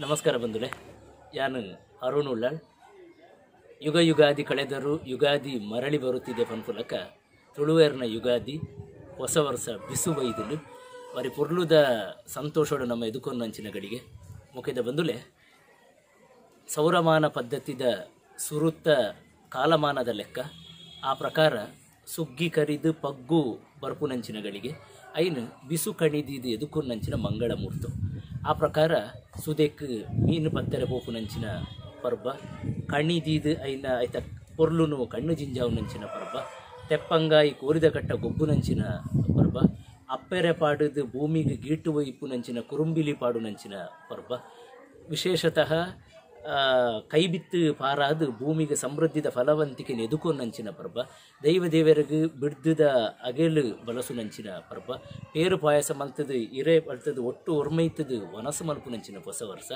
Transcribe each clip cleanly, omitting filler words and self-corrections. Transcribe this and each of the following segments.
ನಮಸ್ಕಾರ ಬಂಧುಲೆ, ಯಾನು ಅರುಣ್ ಉಳ್ಳಾಳ್. ಯುಗ ಯುಗಾದಿ ಕಳೆದರೂ ಯುಗಾದಿ ಮರಳಿ ಬರುತ್ತಿದೆ ಪನ್ಪುಲಕ ತುಳುವೇರ್ನ ಯುಗಾದಿ ಹೊಸ ವರ್ಷ ಬಿಸು ಬೈದಲು ಬರಿ ಪೊರ್ಲುದ ಸಂತೋಷಡು ನಮ್ಮ ಎದುಕೊನ್ನಂಚಿನಗಳಿಗೆ ಮುಖದ ಬಂಧುಲೆ. ಸೌರಮಾನ ಪದ್ಧತಿದ ಸುರುತ್ತ ಕಾಲಮಾನದ ಲೆಕ್ಕ ಆ ಪ್ರಕಾರ ಸುಗ್ಗಿ ಕರಿದು ಪಗ್ಗು ಬರ್ಪುನಂಚಿನಗಳಿಗೆ ಐನು ಬಿಸು ಕಣಿದಿದು ಎದುಕೊನ್ನಂಚಿನ ಮಂಗಳ ಮೂರ್ತು. ಆ ಪ್ರಕಾರ ಸುದೆಕ್ ಮೀನು ಪತ್ತೆರೆ ಪೋಪುನಂಚಿನ ಪರ್ಬ, ಕಣಿದೀದು ಐನ ಐತ ಪೊರ್ಲುನು ಕಣ್ಣು ಜಿಂಜಾವುನಂಚಿನ ಪರ್ಬ, ತೆಪ್ಪಂಗಾಯಿ ಕೋರಿದ ಕಟ್ಟ ಗೊಬ್ಬುನಂಚಿನ ಪರ್ಬ, ಅಪ್ಪೆರೆ ಪಾಡುದು ಭೂಮಿಗೆ ಗೀಟು ಇಪ್ಪುನಂಚಿನ ಕುರುಂಬಿಲಿ ಪಾಡುನಂಚಿನ ಪರ್ಬ, ವಿಶೇಷತಃ ಕೈಬಿತ್ತು ಪಾರಾದು ಭೂಮಿಗೆ ಸಮೃದ್ಧಿದ ಫಲವಂತಿಕೆ ನೆದುಕೊನ್ನಂಚಿನ ಪರ್ಬ, ದೈವ ದೇವರಿಗೆ ಬಿಡ್ದುದ ಅಗೆಲು ಬಳಸುನಂಚಿನ ಪರ್ಬ, ಪೇರು ಪಾಯಸ ಮಲ್ತದು ಇರೆ ಬಳ್ತದು ಒಟ್ಟು ಒರ್ಮೈತದು ವನಸು ಮಲ್ಪುನಂಚಿನ ಹೊಸ ವರ್ಷ.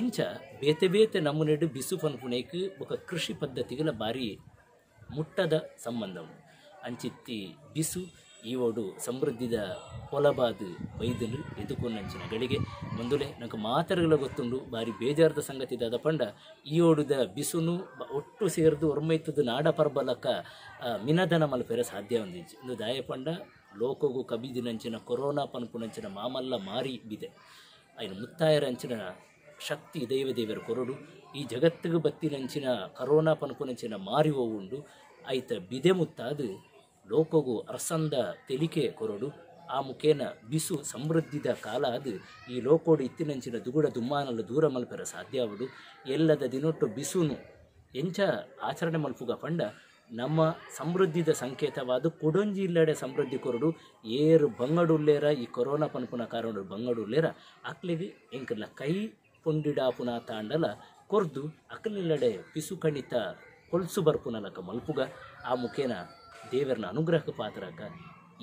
ಇಂಚ ಬೇತೆ ಬೇತೆ ನಮೂನೆಡು ಬಿಸು ಪನ್ಪುನೇಕ್ ಬೊಕ ಕೃಷಿ ಪದ್ಧತಿಗಳ ಬಾರಿ ಮುಟ್ಟದ ಸಂಬಂಧವು. ಅಂಚಿತ್ತಿ ಬಿಸು ಈವೋಡು ಸಮೃದ್ಧಿದ ಹೊಲಬಾದು ಬೈದನು ಎದುಕೊನ್ನಂಚಿನ ಗಳಿಗೆ ಮುಂದುಲೆ ನಂಗೆ ಮಾತರುಗಳ ಗೊತ್ತುಂಡು. ಬಾರಿ ಬೇಜಾರದ ಸಂಗತಿ ದಾದ ಪಂಡ ಈ ಓಡುದ ಬಿಸುನು ಒಟ್ಟು ಸೇರ್ದು ಒರ್ಮೈತದ ನಾಡ ಪರ್ಬಲಕ ಮಿನದನ ಮಲ್ಪೆರೆ ಸಾಧ್ಯ ಒಂದಿಂಚಿ. ಇಂದು ದಾಯ ಪಂಡ ಲೋಕಗು ಕಬಿದಿನಂಚಿನ ಕೊರೋನಾ ಪನ್ಪುನಂಚಿನ ಮಾಮಲ್ಲ ಮಾರಿ ಬಿದೆ ಐನು ಮುತ್ತಾಯರಂಚಿನ ಶಕ್ತಿ ದೈವ ದೇವರ ಕೊರಡು ಈ ಜಗತ್ತಿಗೆ ಬತ್ತಿನಂಚಿನ ಕರೋನಾ ಪನ್ಪುನಂಚಿನ ಮಾರಿ ಉಂಡು ಐತ ಬಿದೆ ಮುತ್ತಾದು ಲೋಕಗು ಅರಸಂದ ತೆಲಿಕೆ ಕೊರಡು. ಆ ಮುಖೇನ ಬಿಸು ಸಮೃದ್ಧಿದ ಕಾಲ ಅದು ಈ ಲೋಕೋಡು ಇತ್ತಿನಂಚಿನ ದುಗುಡ ದುಮ್ಮಾನಲು ದೂರ ಮಲ್ಪೆರ ಸಾಧ್ಯ ಆವಡು. ಎಲ್ಲದ ದಿನೊಟ್ಟು ಬಿಸುನು ಎಂಚ ಆಚರಣೆ ಮಲ್ಪುಗ ಪಂಡ ನಮ್ಮ ಸಮೃದ್ಧಿದ ಸಂಕೇತವಾದ ಕೊಡೊಂಜಿ ಇಲ್ಲಡೆ ಸಮೃದ್ಧಿ ಕೊರಡು. ಏರು ಬಂಗಡುಲ್ಲೇರ ಈ ಕೊರೋನಾ ಪನ್ಪುನ ಕಾರಣ ಬಂಗಡುಲ್ಲೇರ ಅಕ್ಲಿಗೆ ಎಂಕಲ್ಲ ಕೈ ಪೊಂಡಿಡಾಪುನ ತಾಂಡಲ ಕೊರ್ದು ಅಕ್ಲಿಲ್ಲಡೆ ಬಿಸು ಕಣಿತ ಕೊಲ್ಸು ಬರ್ಪುನಲಕ ಮಲ್ಪುಗ. ಆ ಮುಖೇನ ದೇವರನ ಅನುಗ್ರಹಕ್ಕೆ ಪಾತ್ರಕ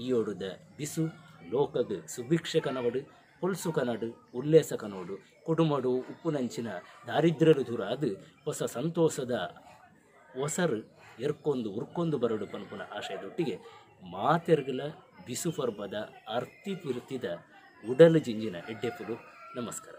ಈಯೋಡುದ ಬಿಸು ಲೋಕಗ್ ಸುಭಿಕ್ಷೆ ಕನವಡು, ಹೊಲ್ಸು ಕನಡು, ಉಲ್ಲೇಸ ಕನೋಡು, ಕುಟುಂಬಡು ಉಪ್ಪುನಂಚಿನ ದಾರಿದ್ರ್ಯರು ದೂರ ಅದು ಹೊಸ ಸಂತೋಷದ ಹೊಸರು ಎರ್ಕೊಂದು ಉರ್ಕೊಂಡು ಬರಡು ಪನ್ಪುನ ಆಶಯದೊಟ್ಟಿಗೆ ಮಾತೆರ್ಗಲ ಬಿಸು ಪರ್ಬದ ಅರ್ತಿ ಪಿರುತಿದ ಉಡಲು ಜಿಂಜಿನ ಎಡ್ಡೆಪುಡು. ನಮಸ್ಕಾರ.